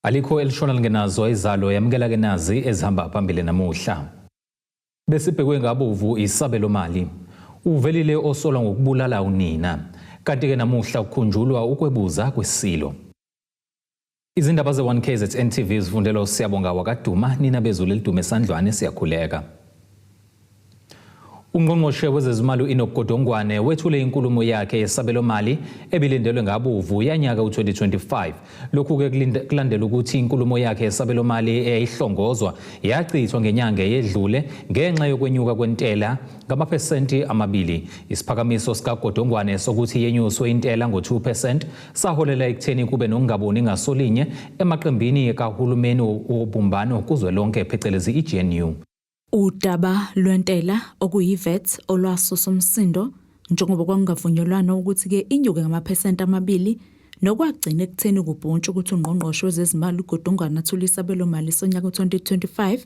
Alikho elishona lingenazo izalo, yamukela ke nazi ezihamba phambili namuhla. Besibhekwe ngabovu isabelo mali. Uvelile osolwa ngokubulala unina. Kanti ke namuhla kukhunjulwa ukwebuza kwesilo. Izindaba ze-1KZN TV zifundelwa uSiyabonga wakaDuma, nina bezulu elidume esandlwane siyakhuleka. Ungqongqoshe wezezimali u-Enoch Godongwane wethule inkulumo yakhe yesabelomali ebilindelwe ngabovu yanyaka u-2025. Lokhu-ke kulandela ukuthi inkulumo yakhe yesabelomali eyayihlongozwa yachithwa ngenyanga eyedlule ngenxa yokwenyuka kwentela ngamaphesenti amabili. Isiphakamiso sikaGodongwane sokuthi yenyuswe intela ngo-2 percent saholela ekutheni kube nokungaboni ngasolinye emaqembini kahulumeni wobumbano kuzwelonke phecelezi i-GNU. Udaba lwentela okuyi-VAT olwasusa umsindo njengoba kwakungavunyelwana ukuthi-ke inyuke ngamaphesenti amabili nokwagcina ekutheni kubhuntshe ukuthi ungqongqoshe wezezimali uGodongwane athule isabelomali sonyaka 2025.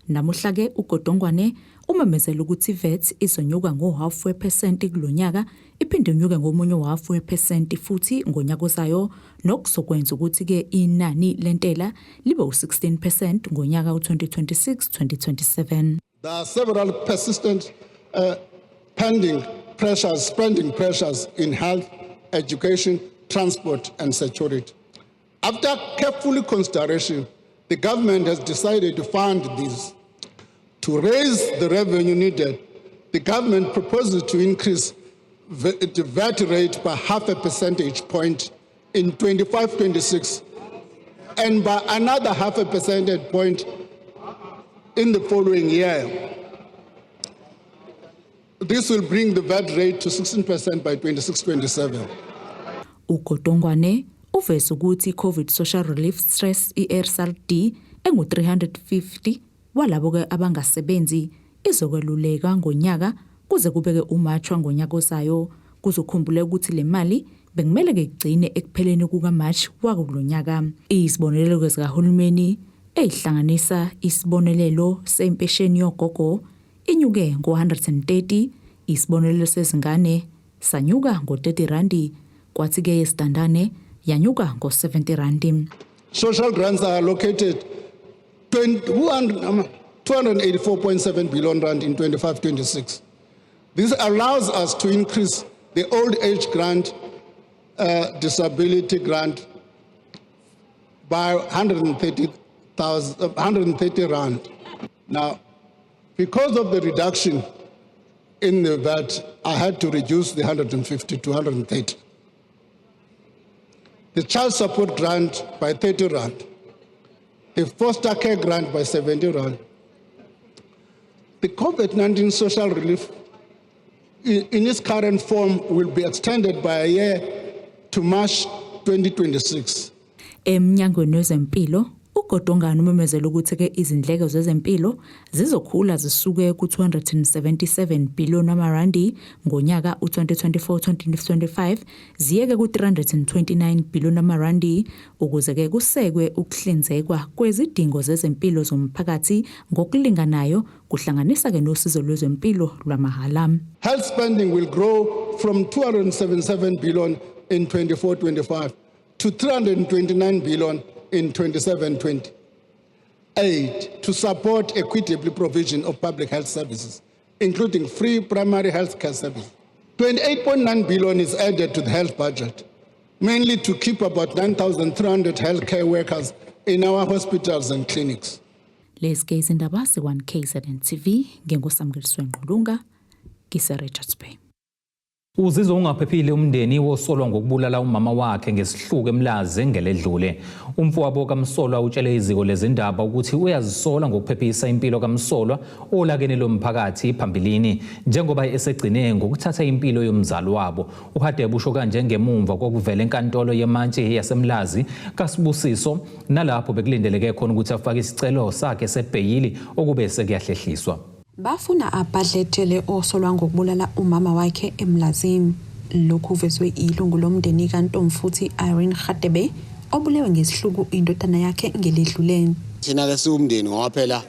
Namuhla-ke uGodongwane umemezele ukuthi i-VAT izonyuka ngohhafu wephesenti kulo nyaka iphinde inyuke ngomunye uhhafu wephesenti futhi ngonyaka ozayo nokuzokwenza ukuthi-ke inani lentela libe u-16 percent ngonyaka u-2026-2027. There are several persistent pending pressures, spending pressures in health, education, transport, and security. After careful consideration, the government has decided to fund these. To raise the revenue needed, the government proposes to increase the VAT rate by half a percentage point in 25-26 and by another half a percentage point in the following year. This will bring the VAT rate to 16% by 26-27. UGodongwane uveze ukuthi i-Covid Social Relief Stress i-SRD engu-350 walabo-ke abangasebenzi izokweluleka ngonyaka kuze kubeke uMarch wangonyaka ozayo. Kuzokhumbuleka ukuthi le mali bekumele-ke igcine ekupheleni kukaMarch wakulonyaka. Izibonelelo zikahulumeni ey'hlanganisa isibonelelo sempesheni yogogo inyuke ngo-130, isibonelelo sezingane sanyuka ngo-30 randi, kwathi-ke yesitandane yanyuka ngo-70 randi. Social grants are allocated 284.7 billion rand in 25-26. This allows us to increase the old age grant, disability grant by 130,000, 130 rand. Now, because of the reduction in the VAT, I had to reduce the 150 to 130. The child support grant by 30 rand. The foster care grant by 70 rand. The COVID-19 social relief in its current form will be extended by a year to March 2026. Emnyangweni wezempilo uGodongwane umemezele ukuthi-ke izindleko zezempilo zizokhula zisuke ku-277 billion amarandi ngonyaka u-2024-2025 ziyeke ku-329 billion amarandi ukuze-ke kusekwe ukuhlinzekwa kwezidingo zezempilo zomphakathi ngokulinganayo kuhlanganisa-ke nosizo lwezempilo lwamahhala. Health spending will grow from 277 billion in 24-25 to 329 billion in 27-28 to support equitable provision of public health services, including free primary health care services. 28.9 billion is added to the health budget, mainly to keep about 9,300 healthcare workers in our hospitals and clinics. Lezi ke izindaba ze-1 KZN TV nginguSamkeliswe Ngqulunga ngise Richards Bay. Uzizwa ungaphephile umndeni wosolwa ngokubulala umama wakhe ngesihluku eMlazi ngeledlule. Umfowabo kamsolwa utshele iziko lezindaba ukuthi uyazisola ngokuphephisa impilo kamsolwa olakeni lomphakathi phambilini njengoba esegcine ngokuthatha impilo yomzali wabo. UHadebe usho kanje ngemumva kokuvela enkantolo yemantshi yaseMlazi kaSibusiso nalapho bekulindeleke khona ukuthi afake isicelo sakhe sebheyili okube sekuyahlehliswa. Bafuna abhadle osolwa ngokubulala umama wakhe eMlazini. Lokhu kuvezwe ilungu lomndeni kaNtomfuthi Irene Radebe obulewe ngesihluku indodana yakhe ngeledlule. Thina ke siwumndeni ngoba phela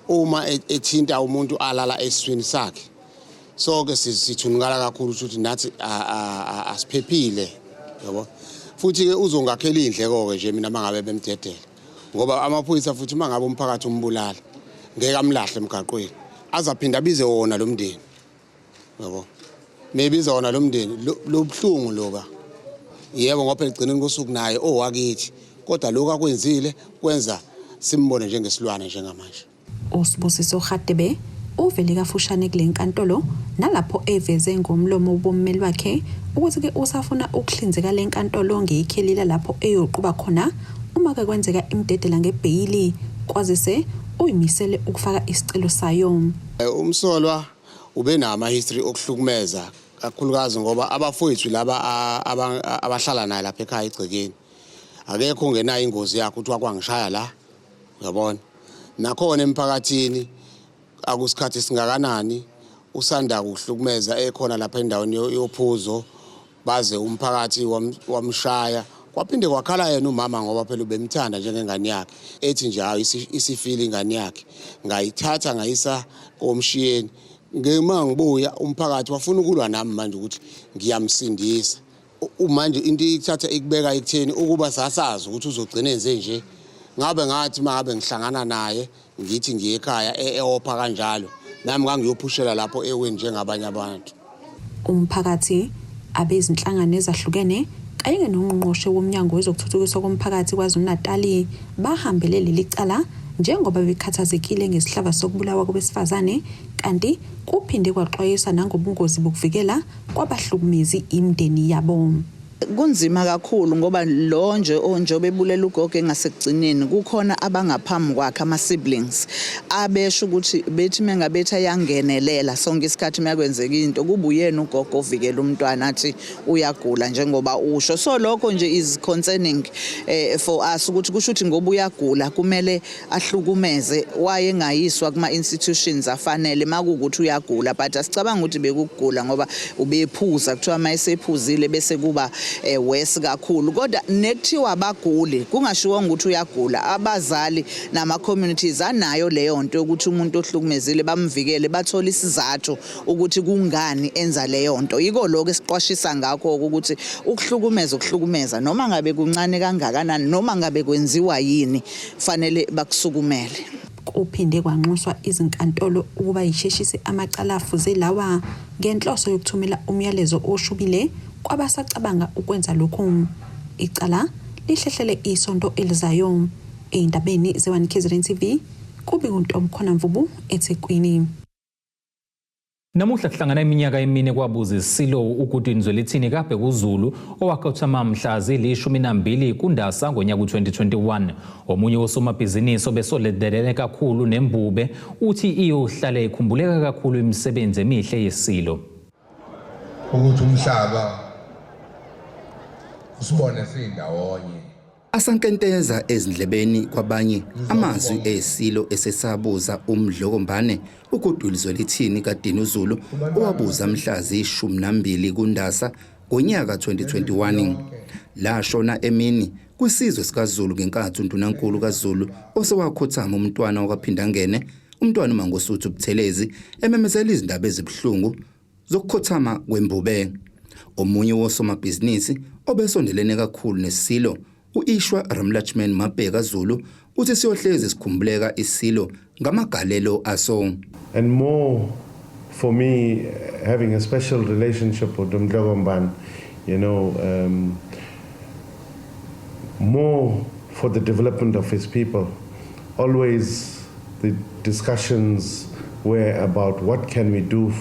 uma ethinta umuntu alala esiswini sakhe sonke sithunukala kakhulu ukuthi nathi asiphephile, yabo. Futhi ke uzongakhela indleko ke nje mina mangabe bemdedela. Ngoba amaphoyisa futhi uma ngabe umphakathi umbulala, ngeke amlahle emgaqweni, azaphinda abize wona lo mndeni, yabo. Mebiza wona lo mndeni, lo buhlungu loba, yebo, ngoba phela egcineni kosuku naye owakithi, kodwa lokhu akwenzile kwenza simbone njengesilwane njengamanje. USibusiso Radebe uvele kafushane kule nkantolo nalapho eveze ngomlomo wommeli wakhe ukuthi-ke usafuna ukuhlinzeka le nkantolo ngeyikhelila lapho eyoquba khona uma-ke kwenzeka imdedela ngebheyili, kwazise uyimisele ukufaka isicelo sayo. Umsolwa ubenama history okuhlukumeza, kakhulukazi ngoba abafowethu laba abahlala naye lapha ekhaya egcekeni, akekho ongenayo ingozi yakhe ukuthi wakwangishaya la, uyabona. Nakhona emphakathini akusikhathi singakanani usanda kuhlukumeza ekhona lapha endaweni yophuzo, baze umphakathi wamshaya, kwaphinde kwakhala yena umama, ngoba phela ubemthanda njengengane yakhe, ethi nje hayi, isifile ingane yakhe. Ngayithatha ngayisa komshiyeni. Ngema ngibuya, umphakathi wafuna ukulwa nami manje ukuthi ngiyamsindisa. Manje into ikuthatha ikubeka ekutheni ukuba sasazi ukuthi uzogcina enze nje, ngabe ngathi uma ngabe ngihlangana naye ngithi ngiye ekhaya ewopha kanjalo, nami ngangiyophushela lapho eweni njengabanye abantu. Umphakathi, abezinhlangano ezahlukene kanye nongqongqoshe womnyango wezokuthuthukiswa komphakathi KwaZulu-Natali bahambele leli cala njengoba bekhathazekile ngesihlava sokubulawa kwabesifazane, kanti kuphinde kwaxwayiswa nangobungozi bokuvikela kwabahlukumezi imindeni yabo. Kunzima kakhulu ngoba lo nje onjobe ebulela ugogo, engasekugcineni kukhona abangaphambi kwakhe, ama-siblings, abesho ukuthi bethi mengabethi ayangenelela sonke isikhathi makwenzeka into, kuba uyena ugogo ovikela umntwana, athi uyagula njengoba usho. So lokho nje is concerning for us ukuthi kusho ukuthi ngoba uyagula kumele ahlukumeze, wayengayiswa kuma-institutions afanele makuwukuthi uyagula. But asicabanga ukuthi bekukugula ngoba ubephuza, kuthiwa uma esephuzile bese kuba worse kakhulu. Kodwa nekuthiwa abaguli, kungashiwonga ukuthi uyagula. Abazali nama-communities anayo leyo nto yokuthi umuntu ohlukumezile bamvikele, bathole isizathu ukuthi kungani enza leyo nto. Yiko lokho esiqwashisa ngakho ukuthi ukuhlukumeza ukuhlukumeza, noma ngabe kuncane kangakanani, noma ngabe kwenziwa yini, fanele bakusukumele. Kuphinde kwanxuswa izinkantolo ukuba yisheshise amacala afuze lawa ngenhloso yokuthumela umyalezo oshubile kwabasacabanga ukwenza lokhu. Icala lihlehlele isonto elizayo. Ey'ndabeni ze-1 KZN TV, kubi uNtomkhona Mvubu, eThekwini. Namuhla kuhlangana iminyaka emine kwabuza isilo uGoodwin Zwelithini kaBhekuzulu, owakhothama mhla zili-12 kuNdasa ngonyaka u-2021. Omunye wosomabhizinisi obesondelene kakhulu nembube uthi iyohlale ikhumbuleka kakhulu imisebenzi emihle yesilo. Ukuthi umhlaba usibone sindawonye. Asankenteza ezindlebeni kwabanye amazwi esilo esesabuza uMdlokombane uGoodwill Zwelithini kaDinuzulu, owabuza mhla ziyi-12 kuNdasa ngonyaka 2021. Lashona emini kwisizwe sikaZulu ngenkathi undunankulu kaZulu osewakhothama, umntwana wakwaPhindangene, umntwana uMangosuthu Buthelezi, ememezela izindaba ezibuhlungu zokukhothama kwembube. Omunye wosomabhizinisi obesondelene kakhulu nesilo, u-Ishwa Ramlachman Mabheka Zulu, uthi siyohlezi sikhumbuleka isilo ngamagalelo aso. And more for me, having a special relationship with Umdlokombane, more for the development of his people. Always the discussions were about what can we do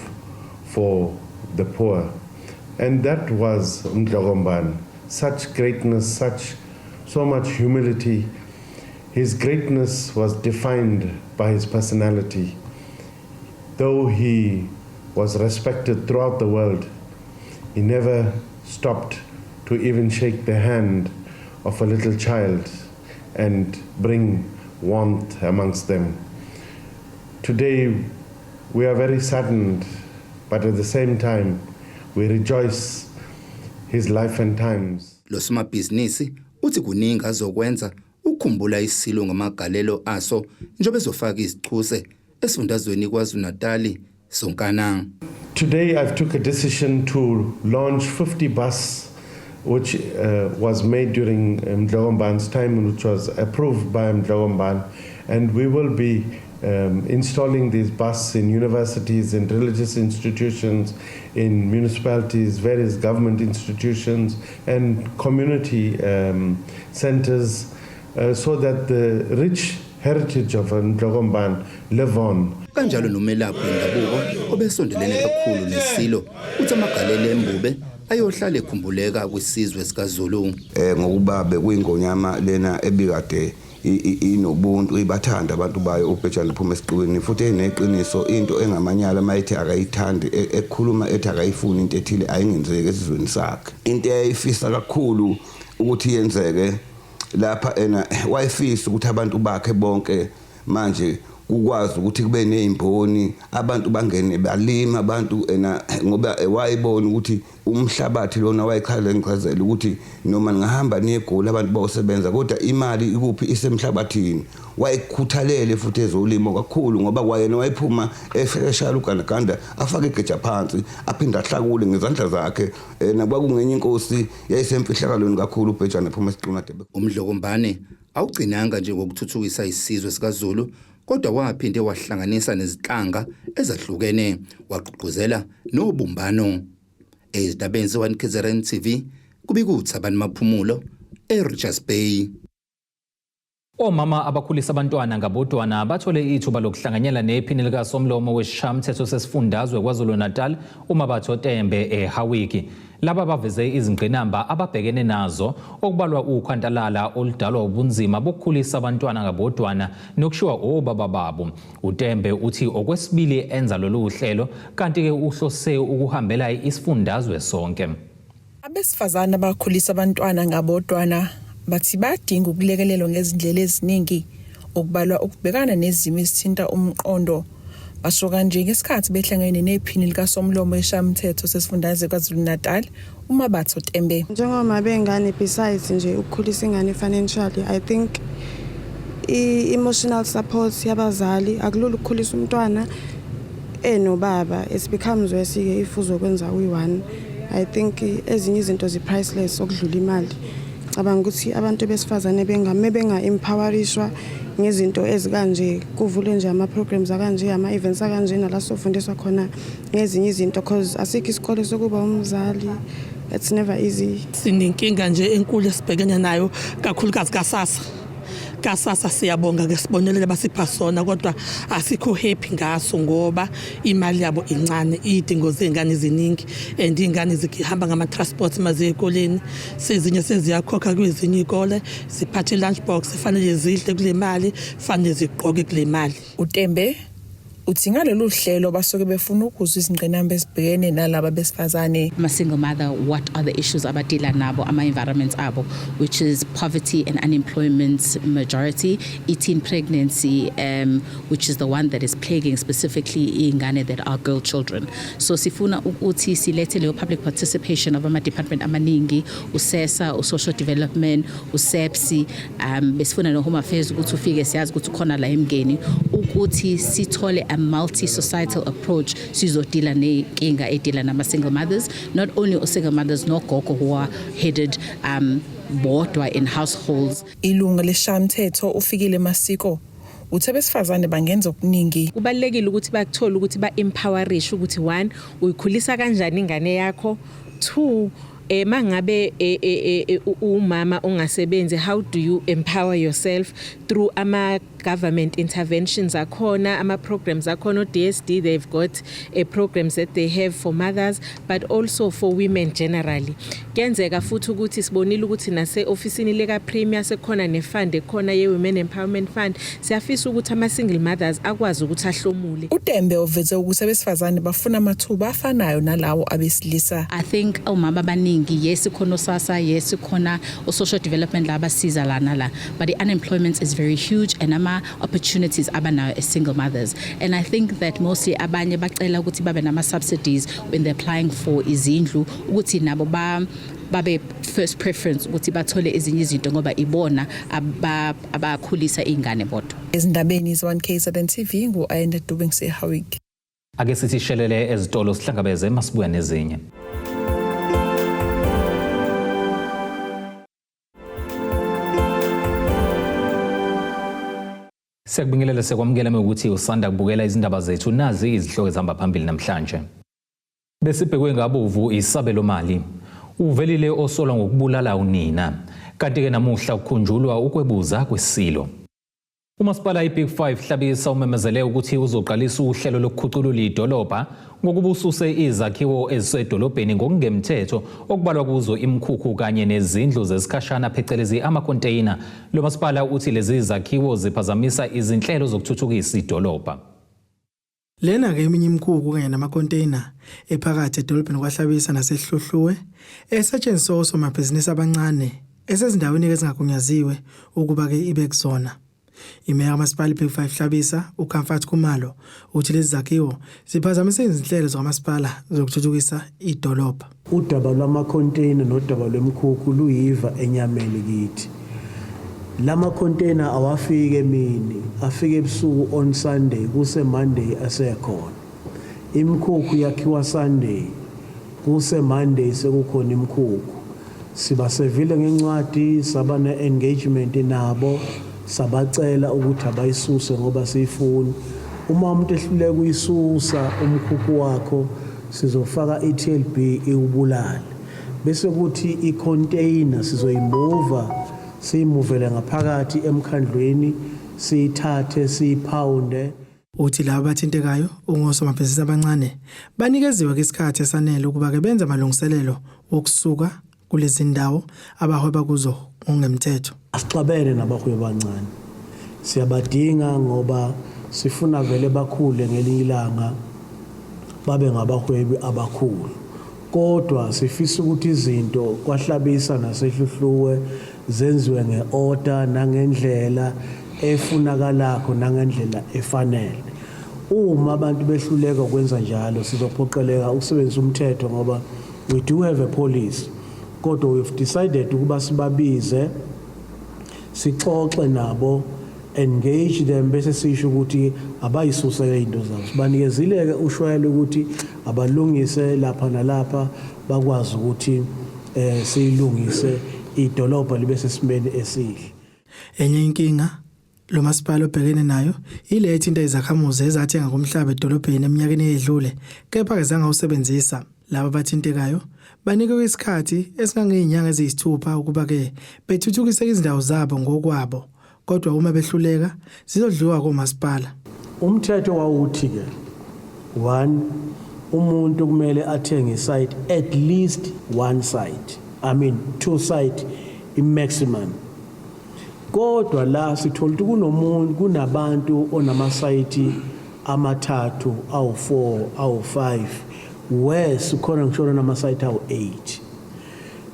for the poor. And that was Umdlokombane. Such greatness, such so much humility. His greatness was defined by his personality. Though he was respected throughout the world, he never stopped to even shake the hand of a little child and bring warmth amongst them. Today, we are very saddened, but at the same time, we rejoice his life and times. Lo somabhizinisi uthi kuningi azokwenza ukukhumbula isilo ngamagalelo aso, njengoba ezofaka izichuse esifundazweni KwaZulu-Natali sonkana. Today, I've took a decision to launch 50 bus which was made during Mdlokombane's time and which was approved by Mdlokombane. And we will be installing these busts in universities, in religious institutions, in municipalities, various government institutions, and community centers so that the rich heritage of Mdlokombane live on. Kanjalo nomelaphi wendabuko obesondelene kakhulu nesilo uthi amagalelo embube ayohlala ekhumbuleka kwisizwe sikaZulu. Ngokuba bekuyingonyama lena ebikade inobuntu, ibathanda abantu bayo, uBhejane phuma esiqiwini, futhi eneqiniso. Into engamanyala mayithi akayithandi, ekhuluma ethi akayifuni into ethile, ayingenzeki esizweni sakhe. Into eyayifisa kakhulu ukuthi yenzeke lapha ena, wayefisa ukuthi abantu bakhe bonke manje kukwazi ukuthi kube nezimboni, abantu bangene balima abantu ena, ngoba wayebona ukuthi umhlabathi lona, wayechaza ngichazela ukuthi noma ningahamba niye eGoli abantu bawusebenza, kodwa imali ikuphi? Isemhlabathini. Wayekhuthalele futhi ezolimo kakhulu, ngoba kwayena wayephuma efeshala ugandaganda, afake igeja phansi, aphinde ahlakule ngezandla zakhe. Nakuba kungenye inkosi yayisemfihlakalweni kakhulu uBhejane phuma esiqwini. UMdlokombane awugcinanga nje ngokuthuthukisa isizwe sikaZulu, kodwa waphinde wahlanganisa nezinhlanga ezahlukene, wagqugquzela nobumbano. Ezindabeni ze-1 KZN TV, kubika uThabani Maphumulo eRichards Bay. Omama abakhulisa abantwana ngabodwana bathole ithuba lokuhlanganyela nephini likasomlomo wesishayamthetho sesifundazwe KwaZulu-Natal uMabatho Tembe eHawiki. Laba baveze izingqinamba ababhekene nazo, okubalwa ukhwantalala oludalwa ubunzima bokukhulisa abantwana ngabodwana nokushiwa obaba babo. UTembe uthi okwesibili enza lolu hlelo, kanti-ke uhlose ukuhambela isifundazwe sonke. Abesifazane abakhulisa abantwana ngabodwana bathi badinga ukulekelelwa ngezindlela eziningi, okubalwa ukubhekana nezimo ezithinta umqondo. Basho kanje ngesikhathi behlangene nephini likasomlomo esishayamthetho sesifundazwe KwaZulu-Natal uMabatho Tembe. Njengoba bengane, besides nje ukukhulisa ingane financially, I think i-emotional support yabazali. Akulula ukukhulisa umntwana enobaba. It becomes worse-ke if uzokwenza uyi-one. I think ezinye izinto zi-priceless okudlula imali. Cabanga ukuthi abantu besifazane bengame benga-empowerishwa ngezinto ezikanje, kuvule nje ama-programs akanje, ama-events akanje, nala sofundiswa khona ngezinye izinto, cause asikho isikole sokuba umzali. It's never easy. Sinenkinga nje enkulu esibhekene nayo, kakhulukazi kaSASSA. KaSASSA siyabonga ngesibonelelo basipha sona, kodwa asikho happy ngaso ngoba imali yabo incane, izidingo zey'ngane ziningi and iy'ngane zihamba ngama-transport maziye ey'koleni. Sezinye seziyakhokha kwezinye iy'kole, ziphathe i-lunch box, fanele zidle kule mali, fanele zigqoke kule mali. UTembe uthi ngalolu hlelo basuke befuna ukuzwa izingqinamba ezibhekene nalaba besifazane. Ama-single mother, what are the issues abadila nabo, ama-environments abo, which is poverty and unemployment majority, teen pregnancy, which is the one that is plaguing specifically iy'ngane that are girl children. So sifuna ukuthi silethe leyo public participation of ama-department amaningi, uSESA, u-social development, uSAPS, besifuna no-home affairs ukuthi ufike, siyazi ukuthi ukhona la emngeni, ukuthi sithole a multi-societal approach sizodila nenkinga edila nama-single mothers, not only single mothers, nogogo who are headed bodwa in households. Ilunga lesishayamthetho uFikile Masiko uthe besifazane bangenza okuningi. Kubalulekile ukuthi bakuthole ukuthi ba-empowerishe ukuthi, one, uyikhulisa kanjani ingane yakho, two, mangabe umama ongasebenzi, how do you empower yourself through ama government interventions akhona, ama programs akhona, o-DSD, they've got programs that they have for mothers but also for women generally. Kuyenzeka futhi ukuthi sibonile ukuthi nase ofisini leka Premier sekukhona ne-fund ekhona ye Women Empowerment Fund. Siyafisa ukuthi ama single mothers akwazi ukuthi ahlomule. UTembe uveze ukuthi abesifazane bafuna amathuba afanayo nalawo abesilisa. I think omama abaningi, yes, khona oSASSA, yes, khona o-social development la abasiza lana la, but the unemployment is very huge and ama-opportunities abanayo as single mothers, and I think that mostly abanye bacela ukuthi babe nama-subsidies when they're applying for izindlu, ukuthi nabo ba babe first preference ukuthi bathole ezinye izinto, ngoba ibona abakhulisa iy'ngane bodwa. Ezindabeni ze-1 KZN TV, ngu-Ayanda Dube, ngiseHowick. Ake sithi shelele ezitolo, sihlangabeze masibuya nezinye. Siyakubingelela siyakwamukela mewukuthi usanda kubukela izindaba zethu nazi izihloko ezihamba phambili namhlanje. Besibhekwe ngabovu isabelomali. Uvelile osolwa ngokubulala unina. Kanti-ke namuhla kukhunjulwa ukwebuza kwesilo. Umasipala iBig Five Hlabisa umemezele ukuthi uzoqalisa uhlelo lokukhuculula idolobha ngokuba ususe izakhiwo ezisedolobheni ngokungemthetho okubalwa kuzo imikhukhu kanye nezindlu zesikhashana phecelezi amakhonteyina. Lo masipala uthi lezi zakhiwo ziphazamisa izinhlelo zokuthuthukisa idolobha. Lena-ke eminye imikhukhu kanye namakhonteyina ephakathi edolobheni kwaHlabisa naseHluhluwe esetshenziswa osomabhizinisi abancane esezindaweni ezingagunyaziwe ukuba-ke ibe kuzona. Imeya kaMasipala iBig Five Hlabisa, uComfort Khumalo, uthi lezi zakhiwo ziphazamise izinhlelo zikamasipala zokuthuthukisa idolobha. Udaba lwamakhonteyina nodaba lwemikhukhu luyiva enyameni kithi. La makhonteyina awafiki emini, afika ebusuku on Sunday, kuse Monday asekhona. Imikhukhu yakhiwa Sunday, kuse Monday sekukhona imikhukhu. Sibasevile ngencwadi, saba ne-engagement nabo, sabacela ukuthi abayisuse ngoba siyifuni. Uma umuntu ehluleka ukuyisusa umkhukhu wakho, sizofaka i-TLB iwubulale. Bese kuthi i-container sizoyimuva, siyimuvele ngaphakathi emkhandlwini, siyithathe siyiphawunde. Uthi laba abathintekayo ongosomabhizinisi abancane banikeziwe isikhathi esanele ukuba-ke benze amalungiselelo wokusuka kulezi ndawo abahweba kuzo ngokungemthetho. Asixabene nabahwebi abancane, siyabadinga ngoba sifuna vele bakhule ngelinye ilanga babe ngabahwebi abakhulu. Kodwa sifisa ukuthi izinto kwaHlabisa naseHluhluwe zenziwe nge-order nangendlela efunakalakho nangendlela efanele. Uma abantu behluleka ukwenza njalo sizophoqeleka ukusebenzisa umthetho ngoba we do have a policy, kodwa we've decided ukuba sibabize sixoxe nabo, engage them, bese sisho ukuthi abayisuse izinto zabo. Sibanikezile-ke ushwele ukuthi abalungise lapha nalapha, bakwazi ukuthi siyilungise idolobha libe sesimeni esihle. Enye inkinga lo masipala obhekene nayo ile ethinta izakhamuzi ezathenga komhlaba edolobheni eminyakeni eyedlule kepha-ke zangawusebenzisa. Laba abathintekayo banikwe isikhathi esingangey'nyanga eziyisithupha ukuba-ke bethuthukise izindawo zabo ngokwabo, kodwa uma behluleka zizodliwa komasipala. Umthetho wawuthi-ke one, umuntu kumele athenge isite, at least one site, I mean two site i-maximum. Kodwa la sithola ukuthi kunomuntu, kunabantu onamasayithi amathathu, awu-4, awu-5, worse khona ngisho namasayithi awu-8.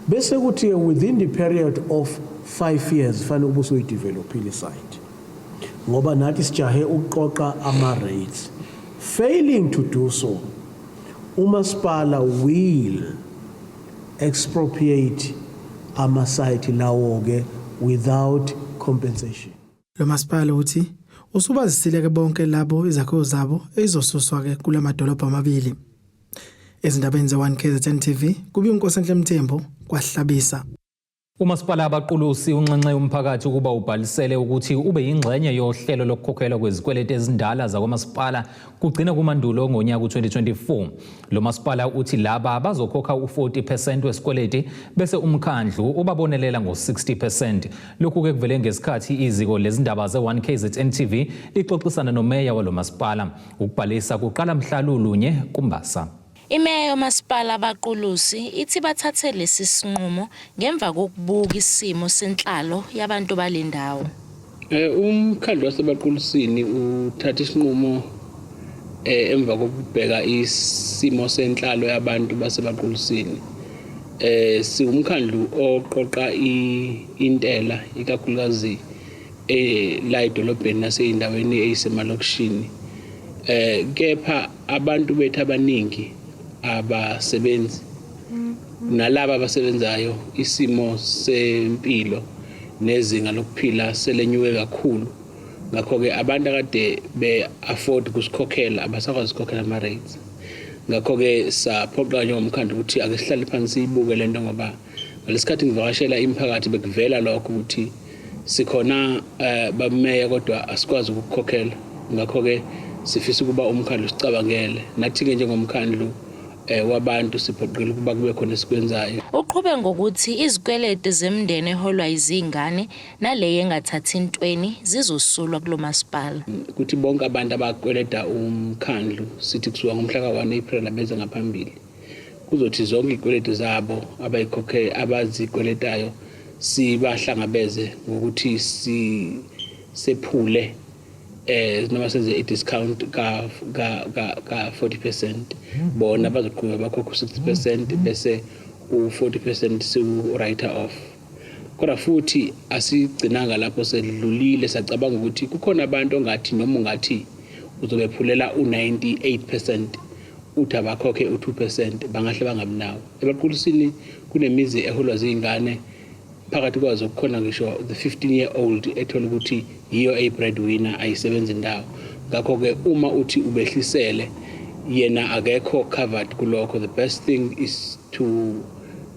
Bese kuthi within the period of 5 years fanele ukuba usuyidevelopile isite, ngoba nathi sijahe ukuqoqa ama-rates. Failing to do so, umasipala will expropriate ama-site lawo-ke without compensation. Lo masipala uthi usubazisile-ke bonke labo izakhiwo zabo ezizosuswa-ke kula madolobha amabili. Ezindabeni ze-1 KZN TV, kubi uNkosenhle Mthembu kwaHlabisa. Umasipala Abaqulusi unxenxe umphakathi ukuba ubhalisele ukuthi ube yingxenye yohlelo lokukhokhelwa kwezikweletu ezindala zakwamasipala kugcina kumandulo ngonyaka u-2024. Lo masipala uthi laba bazokhokha u-40% wesikweleti bese umkhandlu ubabonelela ngo-60%. Lokhu-ke kuvele ngesikhathi iziko lezindaba ze-1 KZN TV lixoxisana nomeya walo masipala. Ukubhalisa kuqala mhla lulunye kuMbasa. Imeya yomasipala Abaqulusi ithi bathathe lesi sinqumo ngemva kokubuka isimo senhlalo yabantu bale ndawo. Umkhandlu waseBaqulusini uthatha isinqumo emva kokubheka isimo senhlalo yabantu baseBaqulusini. Siwumkhandlu oqoqa intela ikakhulukazi la edolobheni naseyindaweni eyisemalokishini. Kepha abantu bethu abaningi abasebenzi, nalaba abasebenzayo isimo sempilo nezinga lokuphila selenyuke kakhulu. Ngakho-ke abantu akade be-afford ukusikhokhela abasakwazi ukukhokhela ama-rates. Ngakho-ke saphoqa njengomkhandlu ukuthi ake sihlale phansi siyibuke lento, ngoba ngalesikhathi ngivakashela imiphakathi bekuvela lokho ukuthi Sikhona bameya, kodwa asikwazi ukukhokhela, ngakho-ke sifisa ukuba umkhandlu sicabangele nathi-ke njengomkhandlu wabantu siphoqile ukuba kube khona esikwenzayo. Uqhube ngokuthi izikweletu zemindeni eholwa izingane naleyo engathathi ntweni zizosulwa kulo masipala. Ukuthi bonke abantu abakweleta umkhandlu, sithi kusuka ngomhla ka-1 April abeze ngaphambili, kuzothi zonke iy'kweletu zabo abayikhokhe abazikweletayo sibahlangabeze ngokuthi sephule noma senze i-discount ka ka ka ka 40%. Bona bazoqhubeka bakhokhe u-60%, bese u-40% siwu-write off. Kodwa futhi asigcinanga lapho, sedlulile, sacabanga ukuthi kukhona abantu ongathi noma ungathi uzobephulela u-98%, uthi abakhokhe u-2%, bangahle bangabi nawo. EbaQulusini kunemizi eholwa ziy'ngane, phakathi kwazo kukhona ngisho the 15 year old ethola ukuthi yiyo eyi-breadwinner, ayisebenzi indawo. Ngakho-ke uma uthi ubehlisele, yena akekho covered kulokho. The best thing is to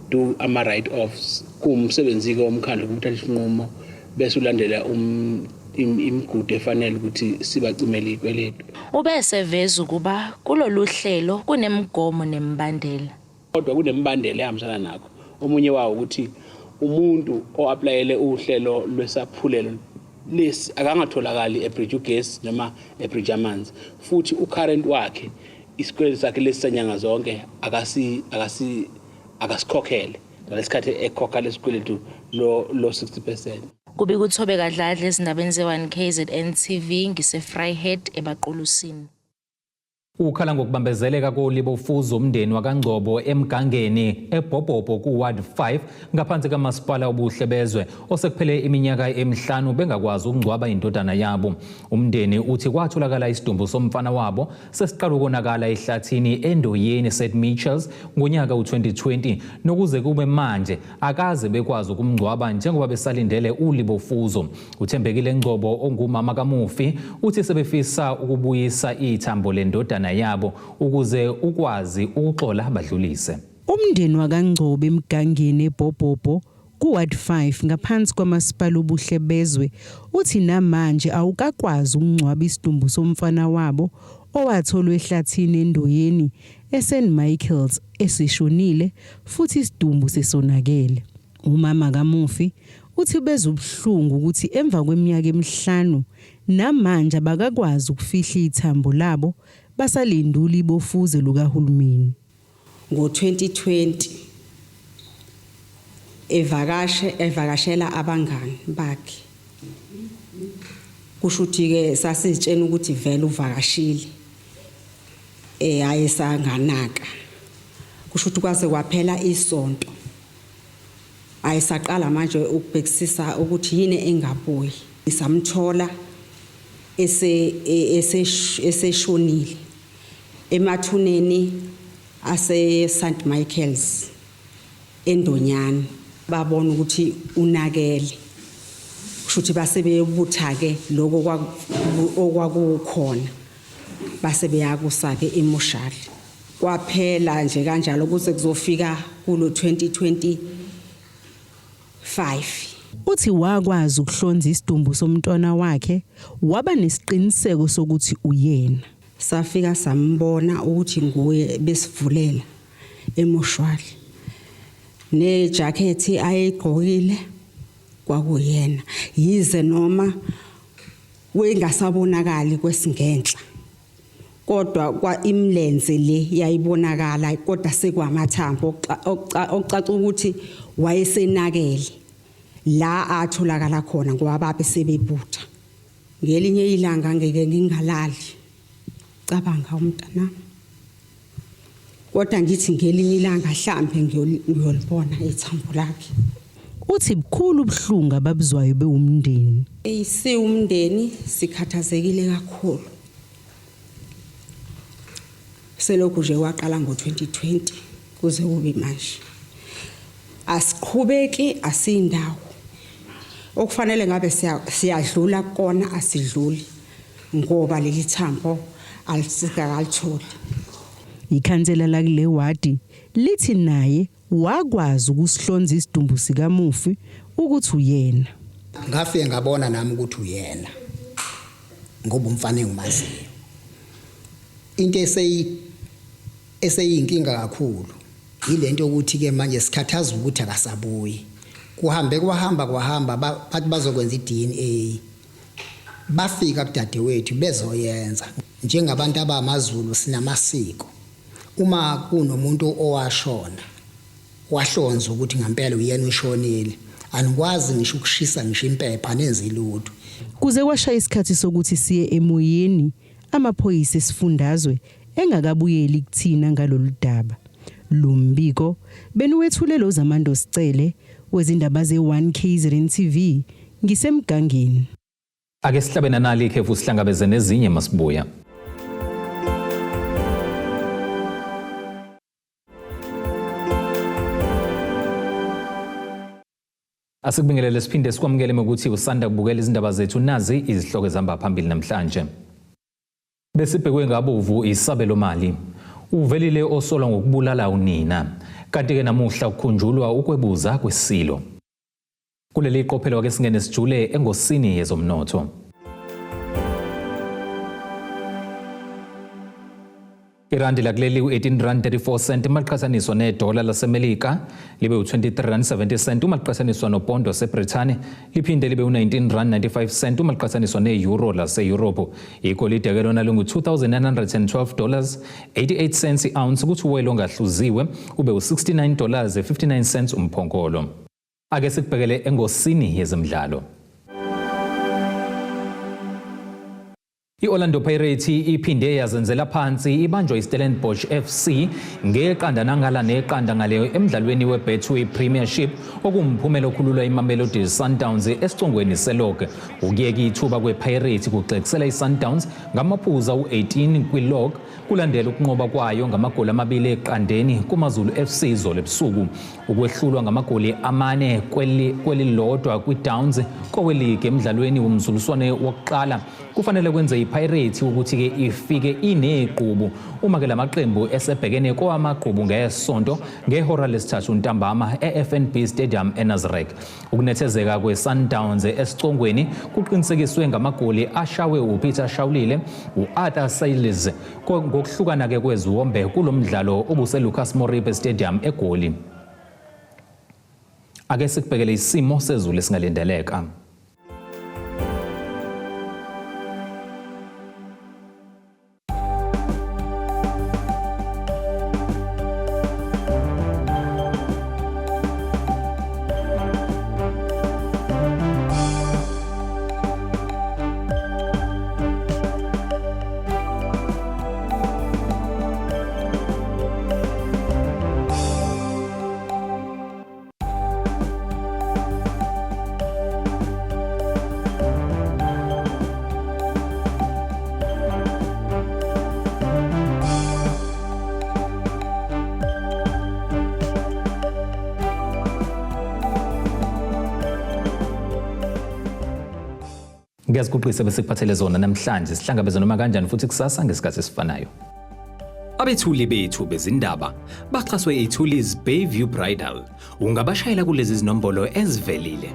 do ama-write offs. Kuwumsebenzi-ke womkhandlu ukuthatha isinqumo bese ulandela imigudu efanele ukuthi sibacimele iy'kweletu. Ube eseveza ukuba kulolu hlelo kunemigomo nemibandela. Kodwa kunemibandela ehambisana nakho. Omunye wawo ukuthi umuntu o-applyele uhlelo lwesaphulelo lesi akangatholakali e-breach ugesi noma e-breach amanzi, futhi u-current wakhe, isikweletu sakhe lesi sanyanga zonke, akasi akasi akasikhokhele ngalesikhathi ekhokha lesikweletu lo 60%. Kubika uThobeka Dladla ezindabeni ze-1 KZN TV ngise-Vryheid ebaQulusini. Ukhala ngokubambezeleka kolibofuzo umndeni wakaNgcobo eMgangeni eBhobhobho ku-Ward 5 ngaphansi kamasipala uBuhlebezwe, osekuphele iminyaka emihlanu bengakwazi ukungcwaba indodana yabo. Umndeni uthi kwatholakala isidumbu somfana wabo sesiqala ukonakala ehlathini eNdoyeni St Michaels ngonyaka u-2020, nokuze kube manje akaze bekwazi ukumngcwaba njengoba besalindele ulibofuzo. Uthembekile Ngcobo ongumama kamufi uthi sebefisa ukubuyisa ithambo lendodana yabo ukuze ukwazi ukuxola badlulise. Umndeni wakaNgcobo eMgangeni eBhobhobho ku-Ward 5 ngaphansi kwamasipala uBuhlebezwe uthi namanje awukakwazi ukungcwaba isidumbu somfana wabo owatholwa ehlathini eNdoyeni eSt Michaels esishonile futhi isidumbu sesonakele. Umama kamufi uthi bezwa ubuhlungu ukuthi emva kweminyaka emihlanu namanje abakakwazi ukufihla ithambo labo, basalinde ulibofuze lukahulumeni. Ngo-2020 evakashe evakashela abangani bakhe, kusho ukuthi-ke sasizitshena ukuthi vele uvakashile, ayesanganaka. Kusho ukuthi kwaze kwaphela isonto, ayesaqala manje ukubhekisisa ukuthi yini engabuyi. Samthola eseshonile emathuneni ase St Michael's eNdonyane. Babona ukuthi unakele, kusho ukuthi base beyobutha ke lokho okwakukhona, base beyakusa ke emoshari. Kwaphela nje kanjalo kuze kuzofika kulo 2025. Uthi wakwazi ukuhlonza isidumbu somntwana wakhe, waba nesiqiniseko sokuthi uyena. Safika sambona ukuthi nguye, besivulela emoshwali, nejakhethi ayigqokile kwakuyena, yize noma wengasabonakali kwesingenhla, kodwa kwa imlenze le yayibonakala, kodwa sekwamathambo okucaca ukuthi wayesenakele la atholakala khona, ngoba babe sebebutha. Ngelinye ilanga ngeke ngingalali cabanga umntanami, kodwa ngithi ngelinye ilanga hlambe ngiyolibona ithambo lakhe. Uthi bukhulu ubuhlungu ababuzwayo bewumndeni. Siwumndeni sikhathazekile kakhulu. Selokhu nje waqala ngo-2020 kuze kube manje, asiqhubeki, asiyindawo okufanele ngabe siyadlula kona, asidluli ngoba leli thambo alisikakalutholi. Ikhansela lakule wadi lithi naye wakwazi ukusihlonza isidumbu sikamufi ukuthi uyena. Ngafike ngabona nami ukuthi uyena ngoba umfana engimaziyo. Into eseyi eseyinkinga kakhulu yilento yokuthi ke manje sikhathaza ukuthi akasabuyi. Kuhambe kwahamba kwahamba bathi bazokwenza iDNA. Bafika kudadewethu bezoyenza. Njengabantu abamaZulu sinamasiko. Uma kunomuntu owashona wahlonza ukuthi ngampela uyena ushonile anikwazi ngisho ukushisa ngisho impepha nenze lutho. Kuze kwashaya isikhathi sokuthi siye emoyeni amaphoyisa esifundazwe engakabuyeli kuthina ngalolu daba. Lo mbiko beniwethule lo Zamando Sicele wezindaba ze-1 KZN TV ngisemgangeni. Ake sihlabe nanali ikhefu sihlangabeze nezinye masibuya. Asikubingelele siphinde sikwamukele ngokuthi usanda kubukela izindaba zethu nazi izihloko ezihamba phambili namhlanje. Besibhekwe ngabovu isabelo mali. Uvelile osolwa ngokubulala unina. Kanti-ke namuhla kukhunjulwa ukwebuza kwesilo. Kuleli qophelo ake singene sijule engosini yezomnotho. Irandi lakuleli u-18 rand 34 cent uma liqhathaniswa nedola laseMelika libe u-23 rand 70 cent uma liqhathaniswa nopondo waseBrithani liphinde libe u-19 rand 95 cent uma liqhathaniswa ne-euro lase-Europe. Igolide ke lona lingu-2912 dollars 88 cents i-ounce kuthi uwele ongahluziwe ube u-69 dollars 59 cents umphongolo. Ake sikubhekele engosini yezemidlalo. I-Orlando Pirates iphinde yazenzela phansi ibanjwa iStellenbosch FC ngeqanda nangala neqanda ngale emdlalweni weBetway Premiership okuwumphumela okhululwa iMamelodi Sundowns esicongweni selog. Ukuyeka ithuba kwePirates kuxekisela iSundowns ngamaphuzu awu-18 kwilog kulandela ukunqoba kwayo ngamagoli amabili eqandeni kuMaZulu FC izolo ebusuku. Ukwehlulwa ngamagoli amane kwelilodwa kwiDowns koweligi emdlalweni womzuliswane wokuqala kufanele kwenze iPirates ukuthi-ke ifike inegqubu uma-ke lamaqembu esebhekene kowamagqubu ngesonto ngehora lesithathu ntambama e-FNB Stadium eNasrec. Ukunethezeka kweSundowns esicongweni kuqinisekiswe ngamagoli ashawe uPeter Shawulile, u-Arthur Sales ngokuhlukana-ke kweziwombe kulo mdlalo obuseLucas Moripe Stadium eGoli. Ake sikubhekele isimo sezulu esingalindeleka. Ngiyaziguqisa besikuphathele zona namhlanje sihlangabeze noma kanjani futhi kusasa ngesikhathi esifanayo. Abethuli bethu bezindaba baxhaswe iThulis Bayview Bridal. Ungabashayela kulezi zinombolo ezivelile.